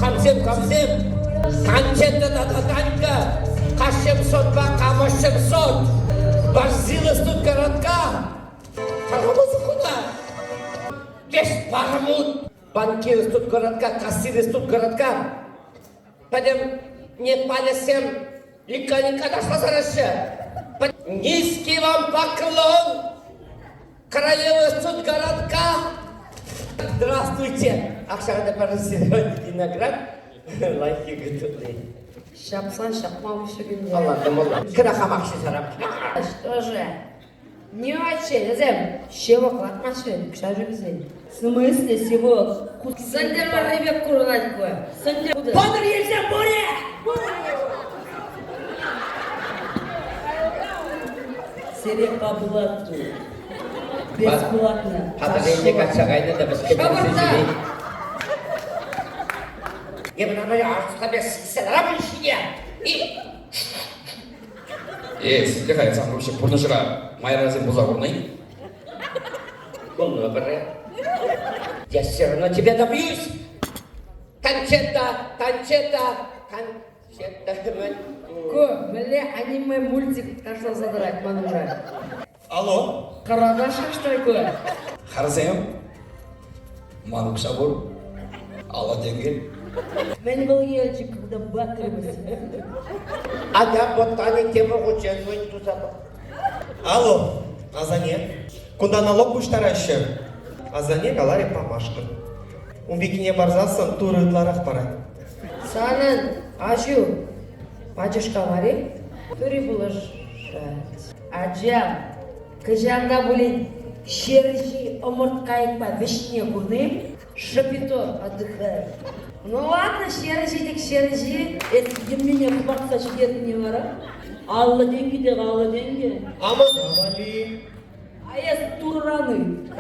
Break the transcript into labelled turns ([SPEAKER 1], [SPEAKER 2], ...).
[SPEAKER 1] Камсем, камсем? Кончета тата Танька, Кашемсотпа Камашемсот, Барзилос тут городка. Куда? Весь пармут. Банкиры тут городка, кассиры тут городка. Пӗтӗм непалесем лика-лика ташласараҫҫӗ. Низкий вам поклон, королева тут городка. Здравствуйте! Акшарда виноград лайки гытыклый.
[SPEAKER 2] Ҫапсан ҫапма вӗҫӗкӗнче.
[SPEAKER 1] Аллатым, алла. Кырахамак сарам.
[SPEAKER 2] Что же? Не вообще, вӗсем ҫывӑх лартмаҫҫӗ укҫа вӗсен. В смысле ҫывӑх? Сӗнтӗрвӑрри пек курӑнать ку. Сӗнтӗр...
[SPEAKER 1] Патӑрьелсем пур-и?
[SPEAKER 2] Сире по блату. Бесплатно.
[SPEAKER 1] Патӑрьелне качча кайнӑ та вӗске
[SPEAKER 2] Шӑпӑрта!
[SPEAKER 1] И
[SPEAKER 3] Э, сире-ха эсах вообще пурнӑҫра майрасем пулса курнӑ-и?
[SPEAKER 1] Кулнӑ пӗрре. Я все равно тебя добьюсь. Кончета, Кончета, Кончета.
[SPEAKER 2] Ку мӗнле аниме мультик ташласа тӑрать ман умра.
[SPEAKER 3] Алло.
[SPEAKER 2] Кӑрата шаштӑр ку.
[SPEAKER 3] Харсем. Ман укҫа пур. Алла тенкӗ.
[SPEAKER 2] Мӗн вӑл елчӗк, когда батырмыз?
[SPEAKER 1] Адам ботани тепӗр хутчен туса
[SPEAKER 4] Алло, асанне. Кунта налог пуҫтараҫҫӗ. Асанне каларӗ памашкӑн. Ун пеккине парсассӑн Турӑ ытларах парать.
[SPEAKER 2] Санӑн аҫу пачӑшка мар-и? Тури пулӑшать. Ачам, кӑҫал та пулин ҫерҫи ӑмӑрткайӑкпа вӗҫне курни Шапито отдыхает. Ну ладно, ҫерҫи тӗк ҫерҫи. Эс йӗммине хӑпартса ҫитернине вара? 50 тенкӗ те 50 тенкӗ.
[SPEAKER 4] Амана валли.
[SPEAKER 2] А эс турран ыйт.